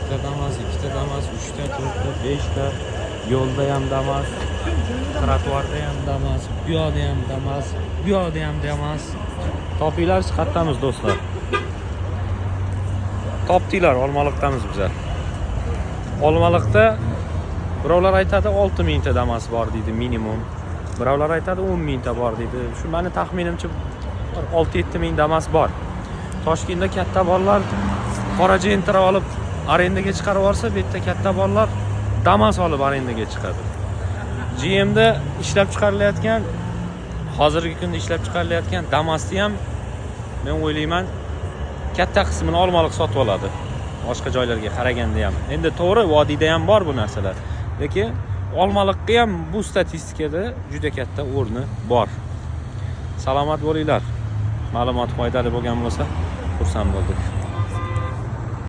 Bitta Damas, ikkita Damas, uchta, to'rtta, beshta. Yo'lda ham Damas, trotuarda ham Damas, bu yoqda ham Damas, bu yoqda ham Damas. Topinglar, qayerdamiz, do'stlar? Topdinglar, Olmaliqdamiz bizlar. Olmaliqda birovlar aytadi, 6000 ta Damas bor deydi minimum. Birovlar aytadi, 10 mingta bor deydi. Shu mani taxminimcha, bir 6-7 ming Damas bor. Toshkentda katta bolalar qora Gentra olib arendaga chiqarib yuborsa, bu yerda katta bolalar Damas olib arendaga chiqadi. GMda ishlab chiqarilayotgan, hozirgi kunda ishlab chiqarilayotgan Damasni ham, men o'ylayman, katta qismini Olmaliq sotib oladi. Boshqa joylarga qaraganda ham. Endi to'g'ri, vodiyda ham bor bu narsalar. Lekin Olmaliqqa ham bu statistikada juda katta o'rni bor. Salomat bo'linglar. Ma'lumot foydali bo'lgan bo'lsa, xursand bo'ldik.